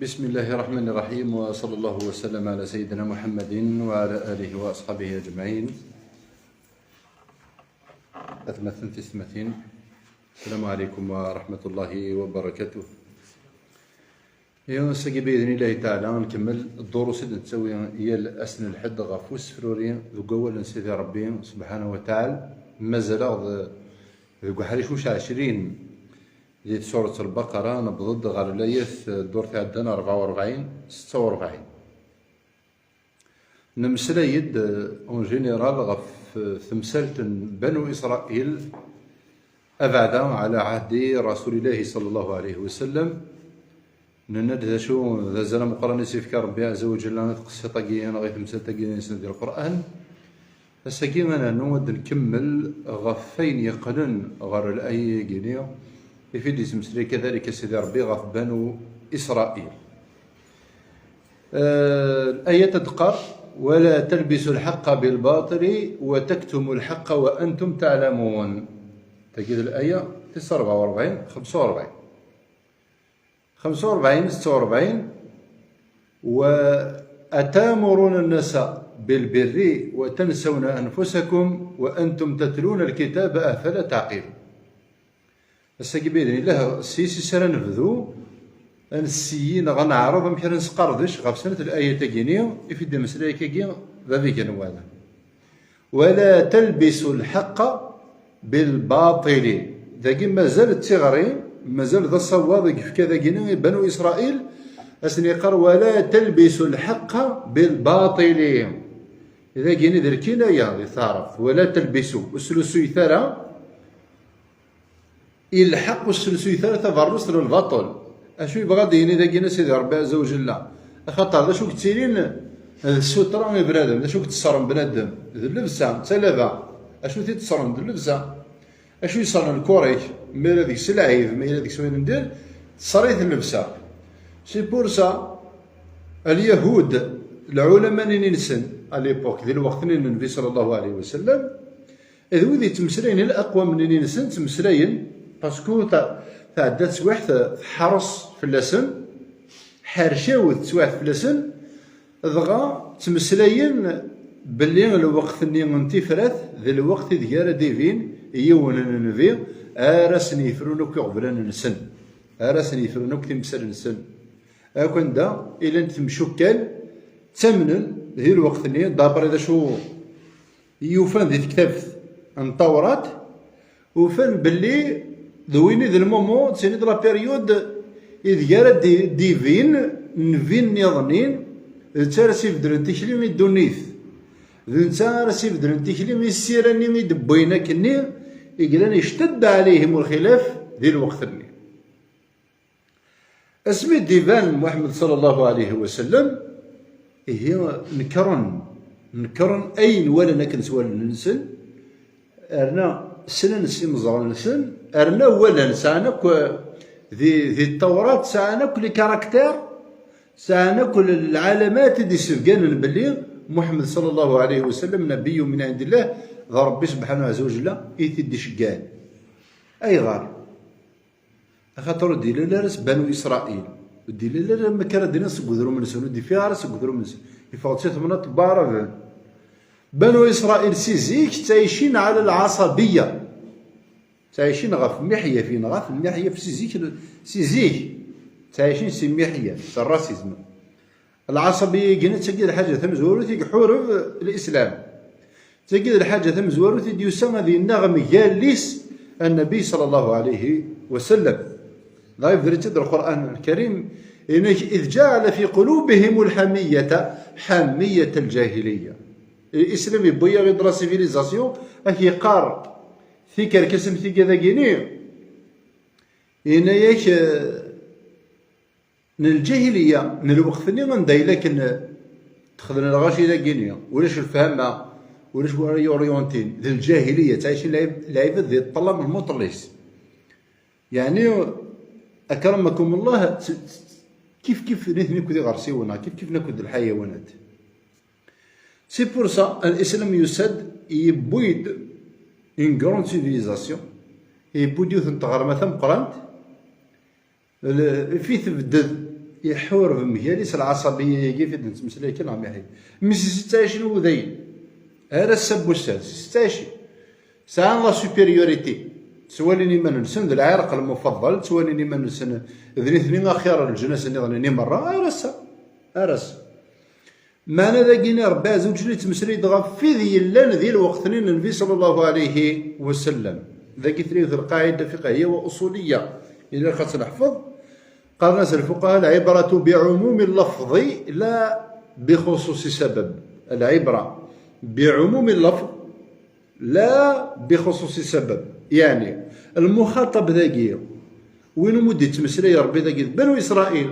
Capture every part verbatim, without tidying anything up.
بسم الله الرحمن الرحيم، وصلى الله وسلم على سيدنا محمد وعلى آله وأصحابه أجمعين. Atmaten, tiyessetmatin, السلام عليكم ورحمة الله وبركاته. Ass-agi, بإذن الله تعالى, nkemmel ddurus i d-nettawi yal ass n lḥedd ɣef usefruri deg wawal n Sidi Ṛebbi سبحانه وتعالى. Mazal-aɣ d-, deg uḥric wis ɛecrin di surat Lbaqara, newweḍ-d ɣer layat ddurt iɛeddan rebɛa u rebɛin, setta u rebɛin. Nemmeslay-d, euh, en général ɣef, euh, temsalt n Banu Isṛayil abeɛda ɛla ɛehdi Rasulillah صلى الله عليه وسلم. Nenna-d d acu d azal ameqqran i s-yefka Ṛebbi ɛezza wa ǧella i tqessiṭ-agi neɣ i temsalt-agi-nsen di Lqur'an. Ass-agi ad nernu ad nkemmel ɣef wayen yeqqnen ɣer laya-agi-ni, i fi d-yettmeslay kadalik Sidi Ṛebbi ɣef Banu Isṛayil. Eh, layat ad d-teqqar: ولا تلبسوا الحق بالباطل وتكتموا الحق وأنتم تعلمون. Tagi d laya tis rebɛa u rebɛin, xemsa u rebɛin. Xemsa u rebɛin, setta u rebɛin: وأتأمرون الناس بالبر وتنسون أنفسكم وأنتم تتلون الكتاب أفلا تعقلون. Ass-agi, بإذن الله, s yis-is ara nebdu, ad nessiyi neɣ ad neɛreḍ amek ara nesqerdec ɣef snat layat-agi-ni i fi d-imeslay akkagi bab igenwan. ولا تلبسوا الحق بالباطل. Dagi mazal d tiɣri, mazal d asawaḍ i yefka dagini i Banu Isṛayil, ad sen-yeqqar: ولا تلبسوا الحق بالباطل. Dagini d lkinaya di taɛrabt. ولا تلبسوا, ur slusuyet ara, ilḥeq ur slusuyet ara tabeṛṛust n lbaṭel. Acu yebɣa ad d-yini dagini Sidi Ṛebbi ɛezza wa ǧella? Axaṭer d acu yettilin d ssutra i bnadem, d acu yettṣerren bnadem? D llebsa, d talaba. Acu t-ittṣerren? D llebsa. Acu yeṣṣerren lkuṛ-ik? Mi ara deg-s lɛib, mi ara deg-s wayen n dir, teṣṣer-it llebsa. C'est pour ça, Alyahud, lɛulama-nni-nsen, à l'époque, di lweqt-nni n Nnbi صلى الله عليه وسلم, d wid yettmeslayen, i leqwam-nni-nsen ttmeslayen, parce que ta-, tɛedda teswiḥt, teḥres fell-asen, ḥercawet teswiɛt fell-asen, dɣa ttmeslayen belli lweqt-nni n tifrat d lweqt ideg ara d-ibin yiwen n nnbi ara sen-yefrun akk iɣeblan-nsen, ara sen-yefrun akk timsal-nsen. Akk anda i llant temcukkal, ttamnen di lweqt-nni, d'après d acu i yufan di tektabt n Tawrat, ufan belli d win i d lmumu, d tini d la période ideg ara d-, d-ibin nnbi nniḍen, d netta ara s-ibeddlen tikli i ddunit. D netta ara s-ibeddlen tikli i ssira-nni i d-wwin akkenni, i yellan اشتد عليهم الخلاف di lweqt-nni. Asmi d-iban Muḥemmed صلى الله عليه وسلم, ihi nekren, nekren ayen walan akken s wallen-nsen, rna slan s imeẓẓaɣen-nsen, rna walan, sɛan akk di, di Tawrat, sɛan akk les caractères, sɛan akk lɛalamat i d-issebganen belli Muḥemmed صلى الله عليه وسلم نبي من عند الله, d Ṛebbi سبحانه عز وجل i t-id-iceggan. Ayɣer? Axaṭer ur d-ilal ara s Banu Isṛayil. Ur d-ilal ara, ma ara d-iniɣ, seg udrum-nsen, ur d-ifiɣ ara seg udrum-nsen. Yeffeɣ-d si temnaḍt n Waɛraben. Banu Isṛayil si zik ttɛicin ɛala lɛaṣabiyya. Ttɛicin ɣef miḥyaf, yenɣa-ten miḥyaf si zik, si zik. Ttɛicin si miḥyaf, s rrasizm. Lɛaṣabiya-agi, d tagi d lḥaǧa tamezwarut i iḥureb Lislam. D tagi d lḥaǧa tamezwarut i d-yusa ad yennaɣ mgal-is Nnbi صلى الله عليه وسلم. Dɣa yebder-itt-id Lqur'an Lkarim, yenna-k: إذ جعل في قلوبهم الحمية حمية الجاهلية. Lislam yewwi-yaɣ-id la civilisation, ak-yeqqar tikerkas am tigad-agi-ni, yenna-yak, eh, n lǧahiliya, n lweqt-nni anda yella akken texdem lɣaci dagini, ulac lfahma, ulac wara yuriyentin, d lǧahiliya, ttɛicin lɛib-, lɛibad di ṭṭlam lmuṭlis. Yeɛni, akramakum Allah, t-, t-, kif kif nitni akk d iɣersiwen, kif kif akk d lḥayawanat. C'est pour ça, l'islam yusa-d, yewwi-d une grande civilisation, yewwi-d yiwet n tɣerma tameqqrant, l-, fi tebded Iḥureb mgal-is lɛaṣabiya-agi fi d-nettmeslay kan ɣer miḥid. Mi s-yettɛicin wudayen. Ar ass-a n wussan, s-yettɛicin. Sɛan la supériorité. Ttwalin iman-nsen d lɛirq lmufaḍal, ttwalin iman-nsen d nitni axir n leǧnas nniḍen-nni merra, ar ass-a. Ar ass-a. Meɛna dagi-ni Ṛebbi Ɛezza wa Ǧell yettmeslay-d ɣef wid yellan di lweqt-nni n Nnbi ṣalla Llahu ɛalayhi wa sallam. Dagi tella yiwet lqaɛida fiqhiyya wa uṣuliyya ilaq ad tt-neḥfeḍ. Qqaren-as lfuqaha: العبرة بعموم اللفظ لا بخصوص السبب. العبرة بعموم اللفظ لا بخصوص السبب. Yeɛni, lmuxaṭab dagi, win umi d-yettmeslay Ṛebbi dagi d Banu Isṛayil,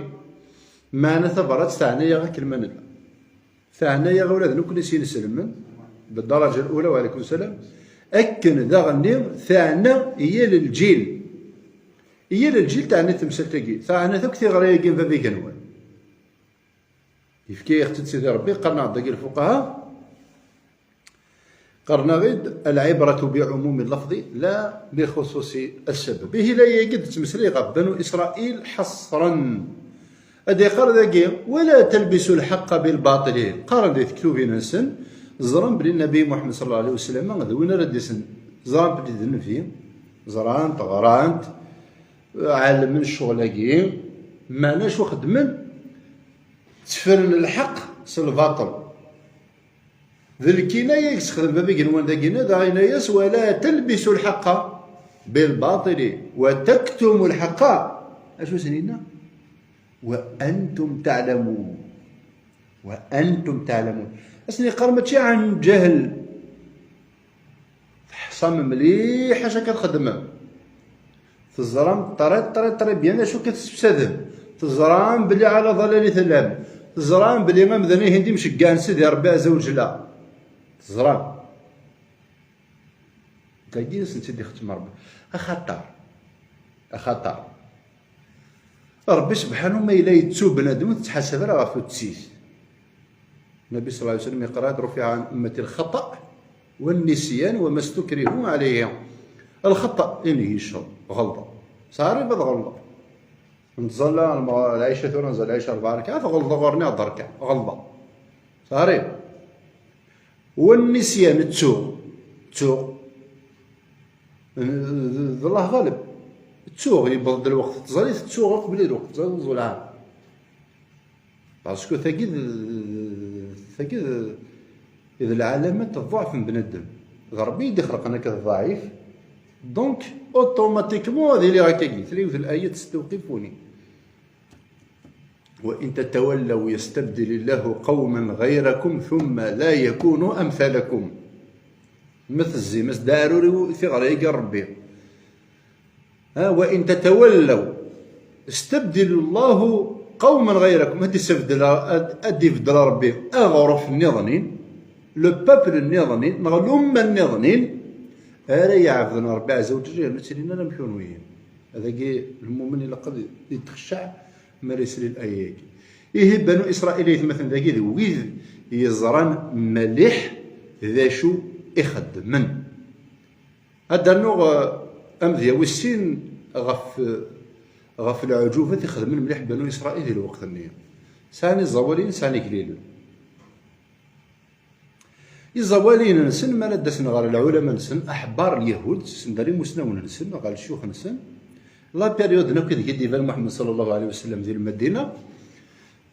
meɛna tabrat teɛna-yaɣ akken ma nella. Teɛna-yaɣ ula d nekkni s inselmen, بالدرجة الأولى, وعليكم السلام, akken daɣen-nni teɛna yal lǧil. Yal lǧil teɛna temsalt-agi, teɛna akk tiɣri-agi n Baba Igenwan. Yefka-yaɣ-tt-id Sidi Ṛebbi, qqaren-aɣ-d dagi lfuqaha, qqaren-aɣ-id: العبرة بعموم اللفظ لا بخصوص السبب. Ihi la yagi d-ttmeslay ɣef Banu Isṛayil ḥeṣṣren. Ad iqqar dagi: ولا تلبسوا الحق بالباطل. Qqaren di tektubin-nsen, ẓran belli Nnbi Muḥemmed ṣalla Llahu ɛalayhi wa sallam d win ara d-yasen. Ẓran belli d nnbi, ẓran-t, ɣran-t, ɛelmen ccɣel-agi, meɛna acu xedmen? Ttefren lḥeqq s lbaṭel. D lkinaya i yessexdem Baba Igenwan dagi-nni, dɣa yenna-yas: ولا تلبسوا الحق بالباطل وتكتموا الحق. Acu sen-yenna? وأنتم تعلمون. وأنتم تعلمون. Ad sen-yeqqar mačči ɛan ǧahl. Teḥṣam mliḥ acu akka txeddmem. Teẓram très, très, très bien acu akka tessefsadem. Teẓram belli ɛla ḍalal i tellam. Teẓram belli amdan-ihin d imceggɛen Sidi Ṛebbi Ɛezza wa Ǧella. Teẓram. Dagi i sen-tt-id-ixettem Ṛebbi. Axaṭer. Axaṭer. Ṛebbi sebḥanu ma yella yettu bnadem, ur tettḥasab ara ɣef tutt-is. Nnbi ṣalla Llahu ɛalayhi wa sallam yeqqar-d: رفع عن أمتي الخطأ والنسيان وما استكرهوا عليه. Lxeṭṭa, ini yecceḍ, ɣelḍeɣ. Ṣaḥiḥ ad ɣelḍeɣ. Nettẓalla, lɛica tura, nettẓalla lɛica rebɛa rkaɛat, ɣelḍeɣ ur nniɣ-d rkaɛ, ɣelḍeɣ. Ṣaḥiḥ. Wa nnisyan, ttuɣ, ttuɣ. D, d, d Allah ɣaleb. Ttuɣ, yewweḍ-d lweqt n tẓallit, ttuɣ uqbel lweqt n tẓallit, ẓulɛa. Parce que tagi d, tagi d, d lɛalamat n ḍḍeɛf n bnadem. D Ṛebbi i d-ixelqen akka d ḍɛif. Donc, automatiquement, ad iliɣ akkagi. Tella yiwet n layat testewqif-uni. وإن تتولوا يستبدل الله قوما غيركم ثم لا يكونوا أمثالكم. Ma tezzim-as-d aɛrur i tiɣri-agi n Ṛebbi. Ha, وإن تتولوا يستبدل الله قوما غيركم. Ad d-ibeddel, ad, ad d-ibeddel Ṛebbi aɣref nniḍnin, le peuple nniḍnin, neɣ lumma nniḍnin, ara iɛebden Ṛebbi ɛezza wa ǧell, yernu ttilin ara am kunwi. Adagi lmumen ilaq ad yettxecceɛ mi ara yesli laya-agi. Ihi Banu Isṛayil, aytmaten, dagi d wid yeẓran mliḥ d acu i xeddmen. Ad d-rnuɣ, eh, amedya wis sin ɣef, eh, ɣef leɛǧubat i xedmen mliḥ Banu Isṛayil di lweqt-nni. Sɛan iẓawaliyen, sɛan igellilen. Iẓawaliyen-nsen, mi ara d-asen ɣer lɛulama-nsen, aḥbar n Lyahud, send ar imusnawen-nsen, ɣer lecyux-nsen, la période-nni akk ideg i d-iban Muḥemmed ṣalla Llahu ɛalayhi wa sallam di Lmadina,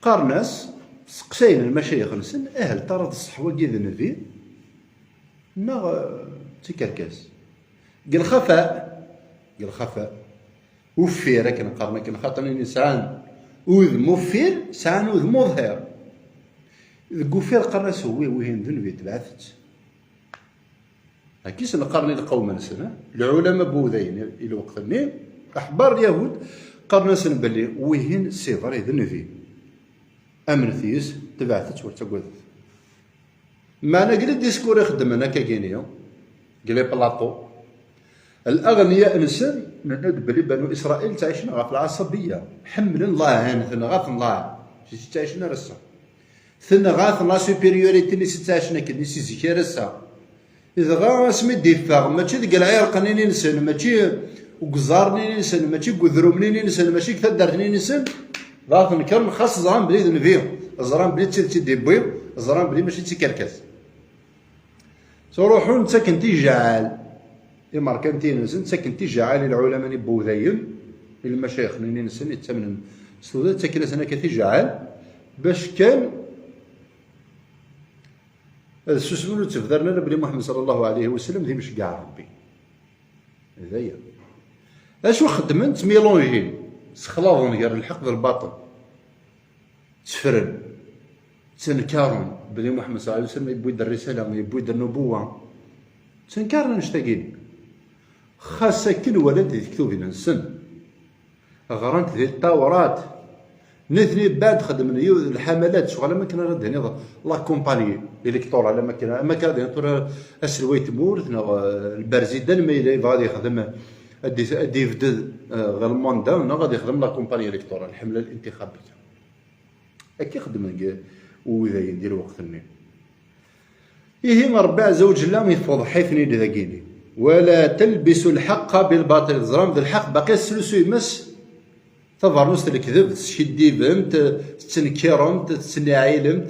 qqaren-as, seqsayen lmacayix-nsen: "Ahel taraḍ ṣṣeḥ wagi d nnbi, neɣ, eh, d tikerkas?" Deg lxafa, deg lxafa, uffir, akken qqaren akken, xaṭer ini sɛan udem uffir, sɛan udem uḍhir. Deg uffir qqaren-as: "Wi, wihin d nnbi, tebɛet-t." Akka i sen-qqaren i lqawm-nsen, eh? Lɛulama n wudayen i lweqt-nni, aḥbar Lyahud, qqaren-asen belli wihin c'est vrai d nnbi. Amnet yis, tebɛet-t, ur ttagadet. Meɛna deg le discours i xeddmen akkagini, deg les plateaux, الأغنياء-nsen, nenna-d belli Banu Isṛayil ttɛicen ɣef lɛaṣabiya, ḥemmlen laɛan, tenɣa-ten laɛan, ur ttɛicen ara ass-a. Tenɣa-ten la supériorité-nni s ttɛicen akken, i si zik ar ass-a. Dɣa asmi d-iffeɣ, mačči deg lɛirq-nni-nsen, mačči deg uẓar-nni-nsen, mačči deg udrum-nni-nsen, mačči deg taddart-nni-nsen, Dɣa tenker, xas ẓran belli d nnbi, ẓran belli d tidet i d-yewwi, ẓran belli mačči d tikerkas. Ttruḥun ttaken tijaɛal, imerkantiyen-nsen ttaken tijaɛal i lɛulama n ibudayen, i lmacayix-nni-nsen yettamnen s tuda, ttaken-asen akka tijaɛal, bac kan ad susmen ur ttebdaren ara belli Muḥemmed sallallahu alayhi wa sallam d imceggeɛ n Rebbi. D aya. Acu xeddmen? Ttmilunjin, sexlaḍen gar lḥeqq d lbaṭel. Tteffren, ttenkaren belli Muḥemmed sallallahu alayhi wa sallam yewwi-d rrisala, yewwi-d nnubuwa. Ttenkaren annect-agi-nni. Xas akken walan-t di tektubin-nsen, ɣran-t di Ttawrat. Nitni bɛed xedmen yiwet n lḥamalat, ccɣel am akken ara d-tiniḍ la campagne électorale, am akken, am akken ara d-tiniḍ tura aselway n tmurt neɣ, eh, lberzidan ma yella yebɣa ad yexdem, ad d-, ad d-yebded, eh, ɣer lmanda neɣ ad yexdem la campagne électorale, lḥemla الانتخابية. Akka i xeddmen deg udayen di lweqt-nni. Ihi Ṛebbi ɛezza wa ǧella ifḍeḥ-iten-id dagini. ولا تلبسوا الحق بالباطل. Teẓram d lḥeqq baqi teslusuyemt-as tabernust n lekdeb, teskiddibemt, tettnekkiremt, tettniɛilemt,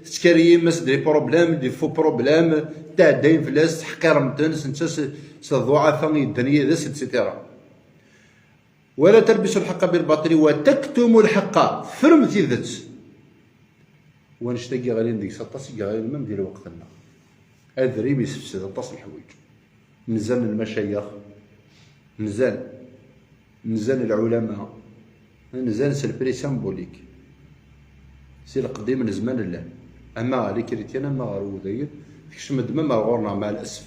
tettkerrimemt-as des problèmes, des faux problèmes, tɛeddayem fell-as, teḥqiremt-ten, s netta s, s ḍḍuɛafa i yeddan yid-s, et cetera. ولا تلبسوا الحق بالباطل وتكتموا الحق. Teffrem tidet. Wanect-agi ɣlin deg-s aṭas i yeɣlin même di lweqt-nneɣ. Adrim yessefsed aṭas n leḥwayeǧ. Nzan lmacayex, nzan, nzan lɛulama, nzan s le prix symbolique. Si leqdim n zzman llan. Ama ɣer les chrétiens, ama ɣer wudayen, tekcem-d même ɣer ɣur-neɣ, مع الأسف.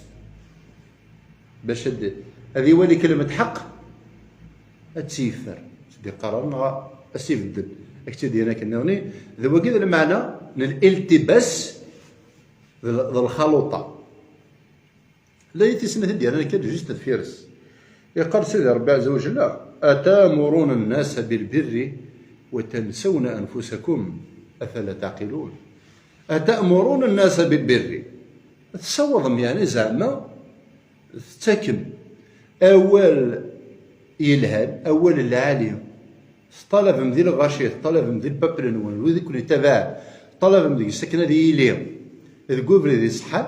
Bac ad, ad iwali kelmet ḥeqq, ad tt-yeffer. Ad tt-id-iqarren neɣ ad s-ibeddel. Ad k-tt-id-yerr akken nniḍen. D wagi d lmeɛna n الالتباس d l-, d lxaluṭa. La i tis snat i d-yerran akka juste deffir-s. Yeqqar Sidi Ṛebbi ɛezza wa ǧella: أتأمرون الناس بالبر وتنسون أنفسكم أفلا تعقلون. أتأمرون الناس بالبر. Tessawḍem, yeɛni zeɛma tettakem awal yelhan, awal lɛali, teṭṭalabem di lɣaci, teṭṭalabem di lpapel-nwen, wid i ken-ittabaɛen, teṭṭalabem deg-s akken ad yili deg ubrid iṣeḥḥan,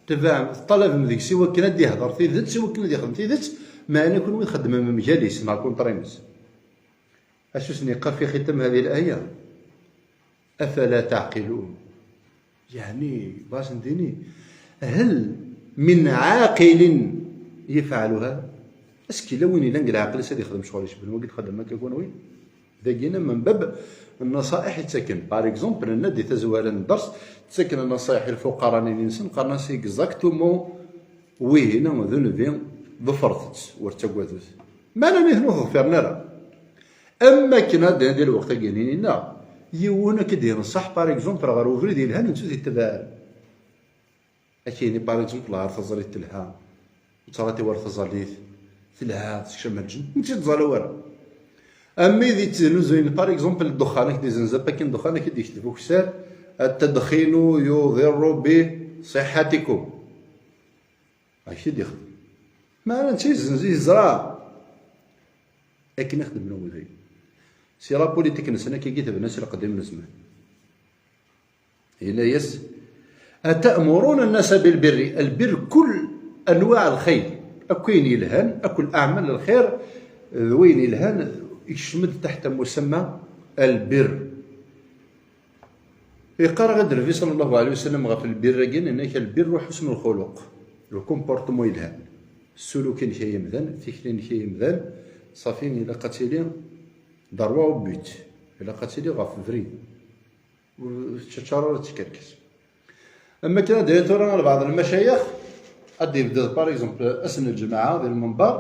tebɛem, teṭṭalabem deg-s i wakken ad d-ihder tidet, i wakken ad yexdem tidet, meɛna kunwi txeddmem mgal-is, neɣ kunṭri-ines. Acu sen-yeqqar fi xitam هذه الآية: أفلا تعقلون؟ يعني، bɣiɣ ad sen-d-ini, هل من عاقل يفعل هذا؟ Est-ce que yella win yellan deg leɛqel-is ad yexdem ccɣel icebḥen wagi txeddmem akka kunwi? Dagi-na من باب النصائح i ttaken. Par exemple, nenna-d di tazwara n dders, ttaken nnaṣayeḥ i lfuqara-nni-nsen, qqaren-as exactement: wihina d nnbi, ḍefret-t, ur ttagadet. Meɛna nitni ur t-ḍfiren ara. Am wakken ad d-, di lweqt-agi-nni, ninna, yiwen ad k-id-yenṣeḥ, par exemple, ɣer ubrid yelhan, nettu t-itbeɛ. Ad k-yini, par exemple, ɣer taẓallit telha, ur ttɣati war taẓallit telha, tekcem lǧenn, ur tt-id-ẓala wara. Am wid yettnuzuyen, par exemple, ddexxan, ad k-d-izenz apaki n ddexxan, ad k-id-yekteb ukessar: التدخين يضر بصحتكم. Ad k-t-id-yexdem. Meɛna netta yezzenz, yeẓra. Akken i xedmen wudayen. Si la politique-nsen akkagi tebna si leqdim n zzman. Yenna-yas: أتأمرون الناس بالبر. البر كل أنواع الخير. Akk ayen yelhan, akk الأعمال الخير, d wayen yelhan, ikcem-d تحت مسمى البر. Yeqqar-aɣ-d Nnbi صلى الله عليه وسلم ɣef lbir-agi, yenna-k: البر حسن الخلق, le comportement yelhan, ssuluk-inek ay amdan, tikli-inek ay amdan, ṣafi, ilaq ad tili droit au but, ilaq ad tili ɣef ubrid, ur tettcaččar ara, tettikerkes. Am akken ad d-inin tura lbeɛḍ n lmacayex, ad d-yebded, par exemple, ass n lǧemɛa di lmenber,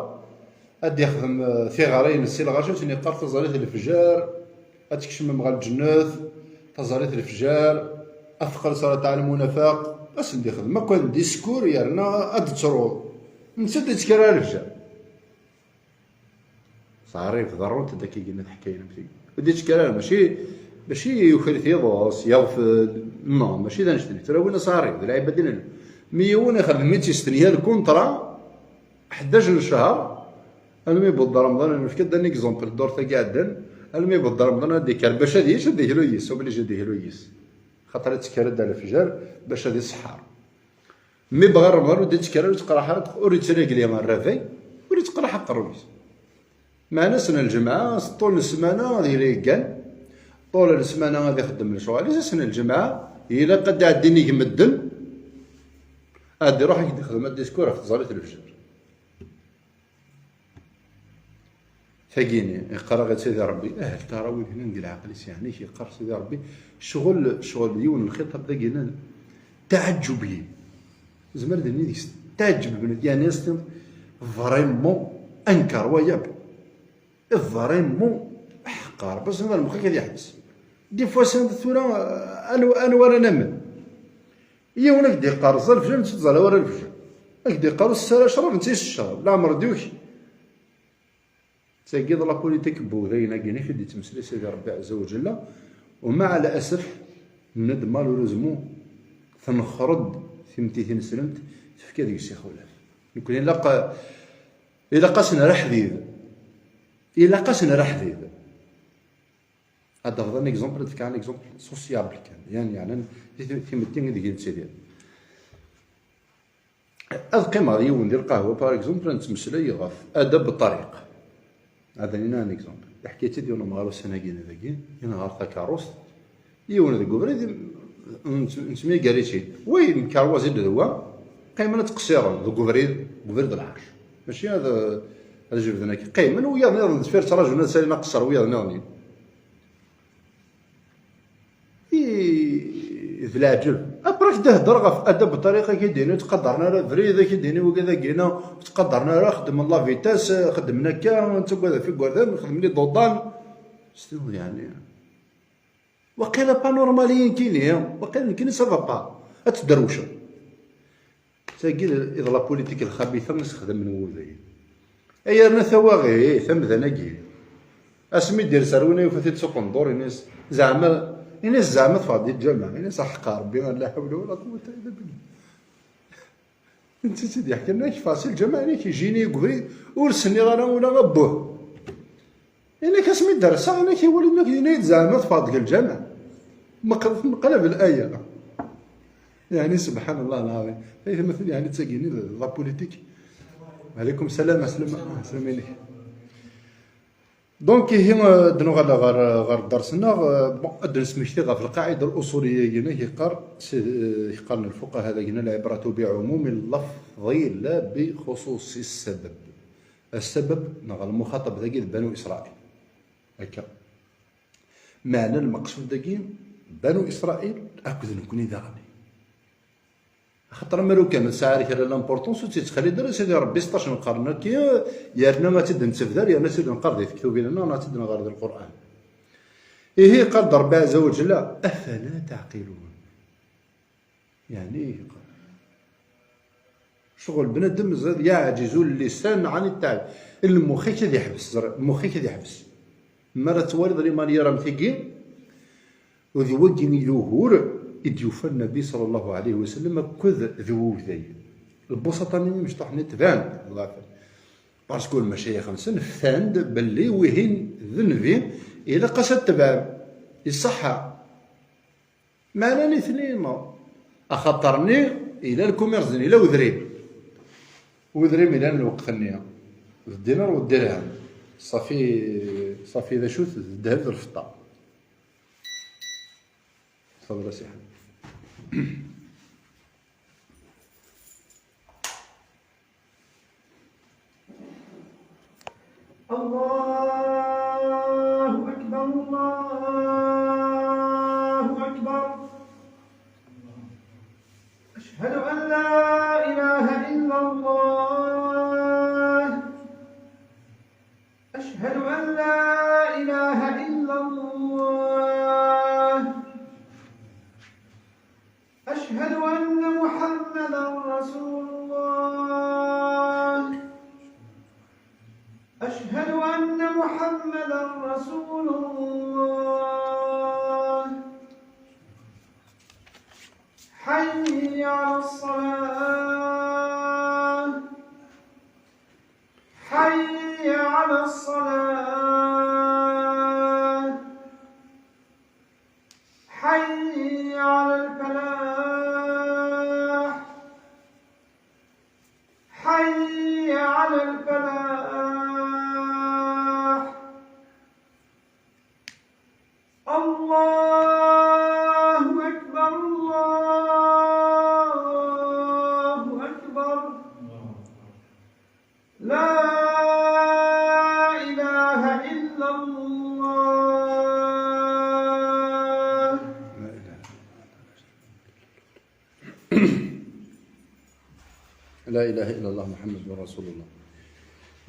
ad d-yexdem, eh, tiɣri-ines si lɣaci, ad sen-yeqqar taẓallit n lefjer, ad tkecmem ɣer lǧennet, taẓallit n lefjer, ad teqqel ṣalat ɛal lmunafaq, ad sen-d-yexdem akk diskur yerna ad d-ttruḍ. Netta ur d-yettekkar ara lefjer. Ṣaɛrib, ḍerrunt-d akka gina teḥkayin am tigi. Ur d-yettekkar ara, mačči, mačči yuker-it yiḍes, yeɣfel, non, mačči d annect-nni. Tura win aṣaɛrib, d lɛibad i nella. Mi yiwen ixdem-itt, yestenya lkuntra, ḥdac n ccher, almi yewweḍ Remḍan, nefka-d un exemple, ddurt-agi iɛeddan, Almi yewweḍ Remḍan ad d-ikker bac ad yečč, ad d-iglu yis, obligé ad d-iglu yis. Xaṭer ittekker-d ɣer lefjer bac ad iṣeḥḥer. Mi bɣa Remḍan ur d-ittekker ara, ur yettqerriḥ ara, ur yettragli ṛṛabay, ur yettqerriḥ aqerruy-is. Meɛna ass n lǧemɛa, ṭul n ssmana ad yili yeggan, ṭul n ssmana ad ixeddem lecɣal-is, ass n lǧemɛa ilaq ad d-iɛeddi nnig medden, ad d-iruḥ ad d-ixdem adiskur ɣef tẓallit n lefjer. Tagini, iqqar-aɣ-id Sidi Ṛebbi, ahel tara win yellan deg leɛqel-is, yeɛni, yeqqar Sidi Ṛebbi, ccɣel, ccɣel yiwen n lxiṭab dagini, taɛǧub-yi. Zemreɣ ad d-iniɣ deg-s taɛǧub, yeɛni, as-tiniḍ, vraiment incroyable. Vraiment, ḥeqqa Ṛebbi, as-tiniḍ, lmex-ik ad yeḥbes. Des fois, as-tiniḍ tura, anwa, anwa ara namen? Yiwen ad k-d-iqqar, ẓẓal lefjer, netta ur tẓal ara lefjer. Ad k-d-iqqar, ur tessara ccrab, netta yessecrab. Leɛmer d yuki. Tagi d la politique n wudayen-agi-nni i d-yettmeslay Sidi Ṛebbi ɛezza wa ǧella, u maɛa lasaf, nenna-d malheureusement, tenxer-d timetti tineslemt, tefka deg-s ixulaf. Nekkni ilaq, ilaq ad s-nerr aḥdid. Ilaq ad s-nerr aḥdid. Ad d-aɣeɣ un exemple, ad d-fkeɣ un exemple sociable kan, yan, yeɛnan ti-, ti-, timetti ideg i nettidir. Ad qqimeɣ d yiwen di lqahwa, par exemple, ad nettmeslay ɣef adab ṭṭariq. Ad nini un exemple. Yeḥka-tt-id yiwen umɣar ussan-agi dagi, yenher takeṛṛust, yiwen deg ubrid, nett-, nettemyagar-itt-id. Wa yemkerwaẓ-id d wa, qqimen ad ttqeṣṣiren deg ubrid, deg ubrid lɛerc. Mačči ad, ad jebden akka. Qqimen, wiyaḍ nniḍen deffir ttraǧun ad salin aqeṣṣer, wiyaḍ nniḍen. I d leɛǧeb. Après, ak-d-ihedder ɣef adab ṭṭariq, ak-id-ini ur ttqadaren ara abrid, ak-id-ini wigad-agi-ina ur ttqadaren ara, xeddmen la vitesse, xeddmen akka, ttagad ɣef igerdan, xeddmen iḍudan. S-, yeɛni, waqila pas normal i nekkini, waqila nekkini ça va pas. Ad tedderwceḍ. Tagi d, d la politique lxabitha i sexdamen wudayen. Ay yerna tawaɣit, amdan-agi. Asmi d-yers ar win yufa-t-id s uqendur, ini-as, zeɛma, ini-as, zeɛma teffeɣ-d di lǧameɛ, ini-as, aḥeqqa Rebbi, la hawla wala quwwata illa billah. Netta i tt-id-yeḥkan, ak yeffeɣ si lǧameɛ, ini-ak, yejini deg ubrid, ur s-nniɣ ara ula abbuh. Ini-ak asmi d-rseɣ, ini-ak iwali, ini-ak, ini-ak zeɛma teffeɣ deg lǧameɛ. Meql-, meqlab laya. Yeɛni, subḥan Allah lɛaḍim. Ay tamatin, yeɛni, d tagini d la politique. Ɛalaykum salam, aslem, aslem inek. Donc, ihi, euh, ad nuɣal ɣer, ɣer dders-nneɣ, euh, bon, ad d-nesmekti ɣef lqaɛida al-usuliya-agi-nni, yeqqar, si-, euh, yeqqaren lfuqaha dagi-nni, العبرة بعموم اللفظ لا بخصوص السبب. Ssabab, neɣ lmuxaṭab dagi d Banu Isṛail. Akka. Meɛna lmeqsud dagi, Banu Isṛail akked nekkni daɣen. Axaṭer amaru kan ur tesɛi ara kra n l'importance, ur tt-yettxelli ara Sidi Ṛebbi sṭac n lqern-agi, yerna ad tt-id-nettebder, yerna ad tt-id-neqqar di tektubin-nneɣ, neɣ ad tt-id-nɣer di Lqur'an. Ihi, yeqqar-d Ṛebbi ɛezza wa ǧella, أفلا تعقلون. Yeɛni, ccɣel bnadem, yeɛǧiz اللسان عن التعبير. Lmux-ik ad yeḥbes, ẓer, lmux-ik ad yeḥbes. Mi ara twaliḍ limanyir am tigi, u d wagi i d ugur i d-yufa Nnbi ṣalla Llahu ɛalayhi wa sallam akked d wuday. Lbusaṭa-nni imecṭuḥen-nni tban, parce que lmacayix-nsen ftan-d belli wihin d nnbi, ilaq-as ad tebɛem. Iṣeḥḥa. Meɛna nitni, axaṭer-nni, ila lkumirẓ-nni, ila udrim. Udrim ilan lweqt-nni, d ddinar u ddirham. Ṣafi, ṣafi d acu-t? D ddheb d lfeṭṭa. Tfadel a Si Ḥmed. الله أكبر، الله أكبر. أشهد أن لا إله إلا الله. أشهد أن لا إله إلا الله. أشهد أن محمدا رسول الله. أشهد أن محمدا رسول الله. حي على الصلاة. حي على الصلاة. La ilaha illallah Muhammadun Rasulullah.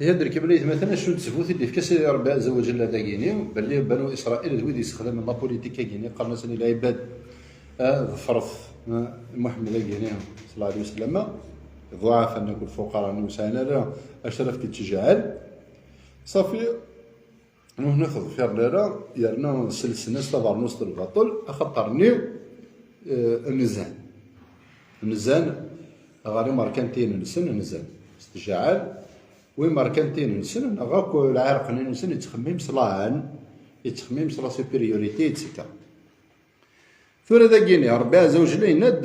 Ihi ad d-rekben aytmaten acu n ttbut i d-ifka Sidi Rebbi Azza wa Jalla dagini, belli Banu Israil d wid yessexdamen la politique-agini, qqaren-asen i lɛibad, ah, ḍefret, ah, Muḥemmed-agini, sallallahu alayhi wa sallam, ḍuɛafa-nni akked lfuqara-nni ur sɛin ara acu ara fken ttejɛal. Safi, Nuhna ur teḍfir ara, yerna selsen-as tabernust n lbaṭel, axaṭer-nni, eh, nzan. Nzan ɣer imerkantiyen-nsen, nzan s tjaɛal, u imerkantiyen-nsen, neɣ akk lɛirq-nni-nsen, yettxemmim s laɛan, yettxemmim s la supériorité, et cetera. Tura dagini, Rebbi Azza wa Jalla yenna-d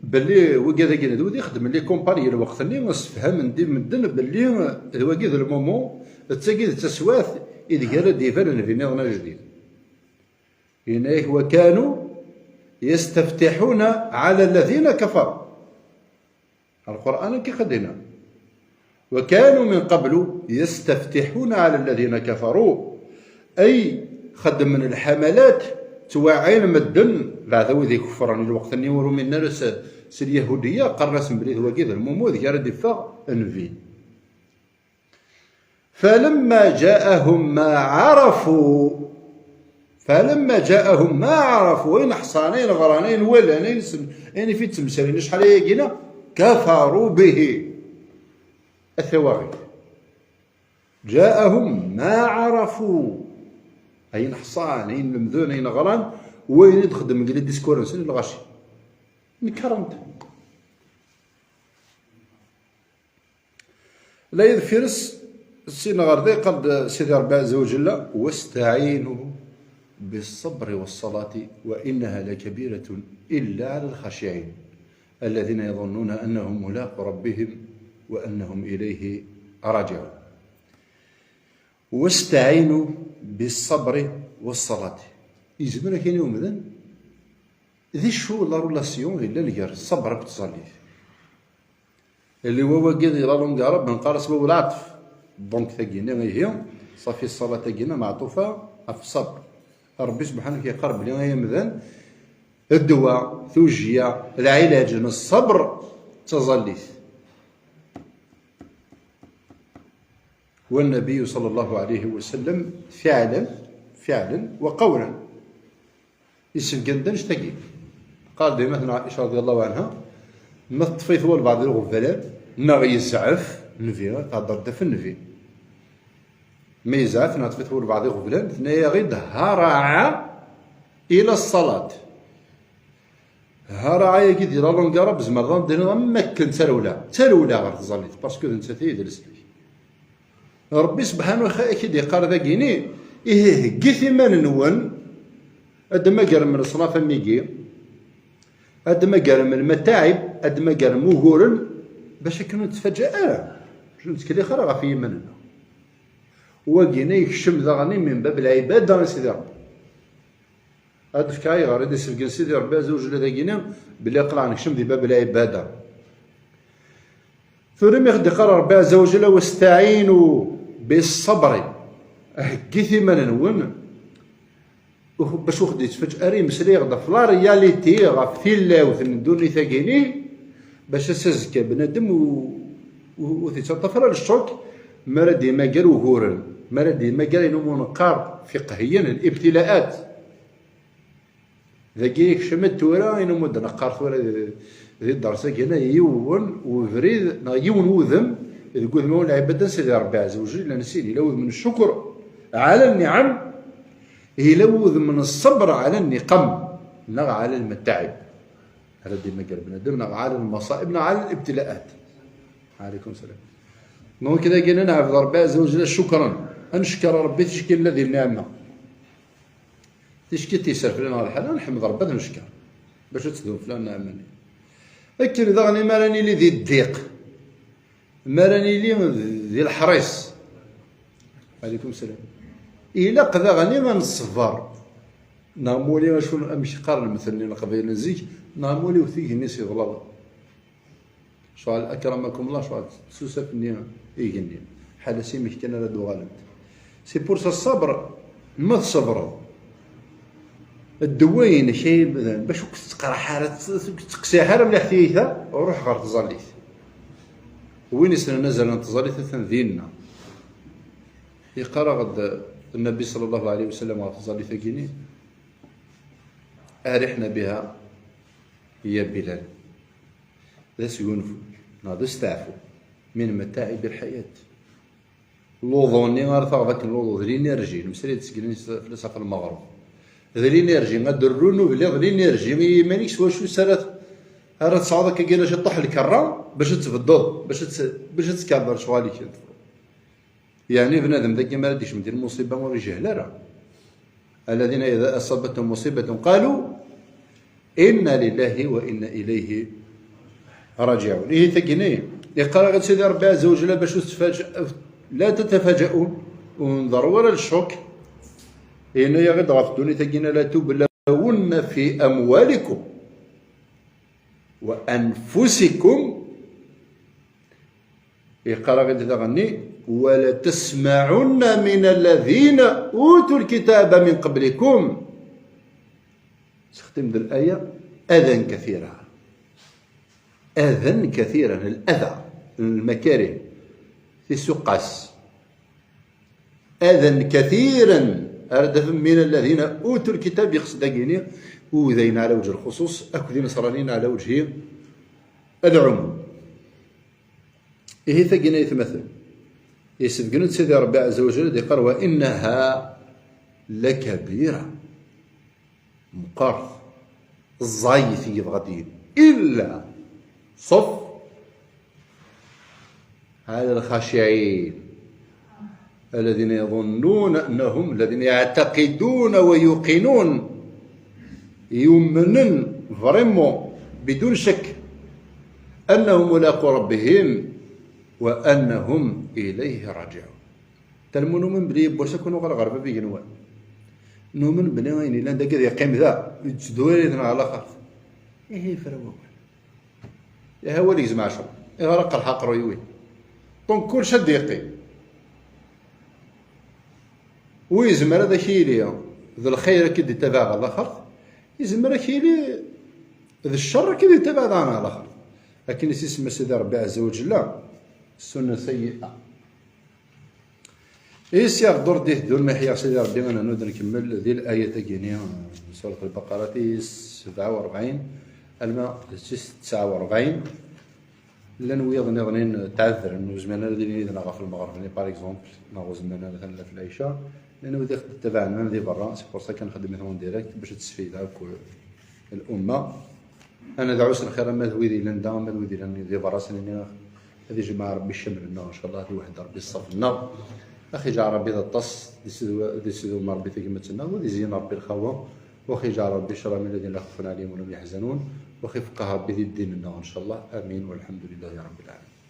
belli wigi dagini d wid ixeddmen les campagnes i lweqt-nni, ssefhamen-d i medden belli d wagi d lmumu, d tagi d taswiɛt ideg ara d-iban nnbi nniḍen ajdid. Yenna-yak: "وكانوا يستفتحون على الذين كفروا." Lqur'an akka i d-yenna. "وكانوا من قبل يستفتحون على الذين كفروا." Ay xeddmen lḥamalat, ttwaɛin medden, leɛdaw wid ikeffren i lweqt-nni ur uminen ara s, s lyahudiya, qqaren-asen belli d wagi d lmumu, deg ara d-iffeɣ nnbi. "فلما جاءهم ما عرفوا." "فلما جاءهم ما عرفوا", ayen ḥṣan, ayen ɣran, ayen walan, ayen sem-, ayen i t-id-ttmeslayen, acḥal ayagi-na, "كفروا به". A tawaɣit. "جاءهم ما عرفوا". Ayen ḥṣan, ayen lemden, ayen ɣran, wayen i d-xeddmen deg les discours-nsen, lɣaci. Nekren-t. La yedfir s-, sin ɣer da, yeqqar-d Sidi Rebbi Azza wa Jalla: "واستعينوا بالصبر والصلاة وإنها لكبيرة إلا على الخاشعين الذين يظنون أنهم ملاقو ربهم وأنهم إليه راجعون." "واستعينوا بالصبر والصلاة." Yezmer ad k-yini umdan, d acu la relation yellan gar ṣṣber akked tẓallit? Li wa wagi di la langue arabe nqar-as waw lɛeṭf. Donc tagi-nni ihi, ṣafi ṣṣalat-agi-nni meɛṭufa ɣef ṣṣabr. Rebbi subḥanahu yeqqar belli ay amdan, ddwa, tujjya, lɛilaǧ n ṣṣabr d taẓallit. والنبي صلى الله عليه وسلم فعلا، فعلا وقولا. Yessebgan-d annect-agi. Qal-d yemma-tneɣ Ɛica رضي الله عنها, ma teṭṭef-it walbeɛḍ iɣeblan, neɣ yezɛef, nnbi, thedder-d ɣef nnbi. Ma yezɛef neɣ teṭṭef-it walbeɛḍ iɣeblan, tenna-yaɣ-id: "هرع إلى الصلاة". Haraɛ-agi di la langue arabe, tzemreḍ ad d-tiniḍ am wakken d tarewla, d tarewla ɣer tẓallit, parce que d nettat i d leslak. Rebbi subḥanahu wa taɛala ak-id-iqqar dagini, ihi heggit iman-nwen, ad d-tmagrem leṣnaf am wigi, ad d-tmagrem lmataɛib, ad d-tmagrem uguren, bac akken ur nettfaǧa ara, ur nettkellix ara ɣef yiman-nneɣ. Wagina yekcem daɣen min bab lɛibada i Sidi Rebbi. Ad d-fkeɣ ayɣer i d-isebgen Sidi Rebbi Azza wa Jalla dagini belli aql-aɣ nekcem di bab lɛibada. Tura mi ɣ-d-iqqar Rebbi Azza wa Jalla: "واستعينوا بالصبر", heggit iman-nwen, bac ur ɣ-d-yettfeǧǧ ara imeslay-aɣ-d ɣef la réalité, ɣef tilawt n ddunit-agi-ni, bac ass azekka bnadem u-, u-, ur t-yettaṭṭaf ara le choc, mi ara d-yemager uguren, mi ara d-yemager ayen umi neqqar fiqhiyen, الابتلاءات. Dagi yekcem-d tura, ayen umi d-neqqar tura di, di dders-agi-na, yiwen ubrid, neɣ yiwen wudem, deg wudmawen n lɛibada n Sidi Rebbi Ɛezza wa Jell, llan sin, yella wudem n ccukr ɛala nniɛam, yella wudem n ṣṣebr ɛala nniqam, neɣ ɛala lmataɛib. Ara d-yemmager bnadem, neɣ ɛala lmaṣaib, neɣ ɛala libtilaat. Ɛalaykum salam. Donc, dagi-na neɛbed Rebbi Ɛezza wa Jell, cukran. Ad neckeṛ Rebbi ticki nella di nniɛma. Ticki t-yesser fell-aneɣ lḥal, ad nḥemmed Rebbi, ad neckeṛ. Bac ad tdum fell-aneɣ nniɛma-nni. Akken daɣen, mi ara nili di ddiq, mi ara nili di leḥṛis. Ɛalaykum salam. Ilaq daɣen ad neṣber. Neɣ nwali acu, amek qqaren lemtel-nni n Leqbayel n zik, neɣ nwali wet igenni s yeḍlaḍen. Ccɣel, akramakum Allah, ccɣel, s usaf-nni igenni. Ḥala s imek kan ara d-uɣalent. C'est pour ça ṣṣabr, ma tṣebreḍ, ddwa-inek ay amdan, bac ur k-tettqerḥ ara, ur k-tettqsiḥ ara mliḥ tiyita, ruḥ ɣer tẓallit. Win yessnen azal n tẓallit atan dinna. Yeqqar-aɣ-d Nnbi ṣalla Llahu ɛalayhi wa sallam ɣef tẓallit-agi-nni: "Arihna biha ya Bilal." D asgunfu neɣ d asteɛfu min mataa'ibil ḥayat. Luḍu-nni ara taɣeḍ akken luḍu d linirji, nemsali-d seg fell-as ɣef lmeɣreb. D linirji, ad d-rrun ubli d linirji i yiman-ik s wacu s ara t-, ara tesɛuḍ akka gina ciṭṭaḥ lkerra bac ad tbeddeḍ, bac ad tt-, bac ad tkerbeḍ lecɣal-ik. Yeɛni bnadem dagi mi ara d-ikcem di lmuṣiba ur ijehel ara. Alladhina idha asabathum musibatun qalu inna lillahi wa inna ilayhi raji'un. Ihi tagini, yeqqar-aɣ-d Sidi Rebbi Azza wa Jalla bac ur tettfaǧa-, la tatfaǧa'u, ur nḍerru ara lecɣal. Yenna-yaɣ-d ɣef ddunit-agi: "La tublawunna fi amwalikum wa anfusikum." Yeqqar-aɣ-d daɣenni: "Wa la tasma'unna min alladhina utul kitaba min qablikum." Sextim d laya: "Adan kathira." Adan kathira, al-adha, al-makarih, tisuqas. "Adan kathiran", ara d-tafem, "min alladhina utul kitab", yeqsed dagini udayen ɛla wejhi lxuṣuṣ akked inesranin ɛla wejhi al-umum. Ihi tagini ay atmaten, yessebgen-d Sidi Rebbi Ɛezza wa Jal ad yeqqar: "Wa innaha lakabira." Meqqert, ẓẓayet i yebɣa ad d-yini. Illa, ṣef, ɛla lxaciɛin, alladhina yaḍunnuna annahum, alladhina yaɛtaqiduna wa yuqinun, yumnen vraiment, bidun cekk, annahum mulaqu rabbihim wa annahum ilayhi raji'un. Talmu numen belli yiwwas akk nuɣal ɣer bab igenwan. Numen belli ayen yellan dagi ad yeqqim da, yetteddu ar yid-neɣ ɣer laxert. Ihi yefra wawal. Ihi awal yegzem ɛecra. Ihi ara qerḥeɣ aqerruy-iw. Donc kullec ad d-yeqqim. Wi yezmer ad ak-yili d lxir ad k-id-ittabaɛ ɣer laxert, yezmer ad ak-yili d ccer ad k-id-ittabaɛ daɣen ɣer laxert. Akken i s-isemma Sidi Rebbi Ɛezza wa Jella, ssunna sayyi'a. Is yaɣ ddurt d-iteddun, ma iḥya Sidi Ṛebbi, ad nernu ad nkemmel di layat-agi-nni n Surat Lbaqara, tis sebɛa u ṛebɛin alma d tis tesɛa u ṛebɛin. Llan wiyaḍ nniḍen tɛedren, ur zmiren ara ad ilin yid-neɣ ɣef lmeɣreb-nni, par exemple, neɣ ur zmiren ara atan la fi lɛica. Llan wid i ɣ-d-ittabaɛen même di berra, c'est pour ça kan nxeddem-iten en direct, bac ad tesfayed akk l'umma. Ad nedɛu s lxir ama d wid yellan da, ama d wid yellan di berra, s nini ad ijmeɛ Ṛebbi ccaml-nneɣ, ncallah, ad iweḥḥed Ṛebbi ṣṣaf-nneɣ. Ad ɣ-iǧɛel Ṛebbi d aṭas, ad issedhu-, ad issedhum Ṛebbi tagmat-nneɣ, u ad izyin Ṛebbi lxawa, u ad ɣ-iǧɛel Ṛebbi ccṛa min alladhina la khawfun ɛalayhim wa la hum yaḥzanun, u ad ɣ-ifeqqeɛ Ṛebbi di ddin-nneɣ, ncallah. Amin, walḥamdu lillahi Ṛebbil ɛalamin.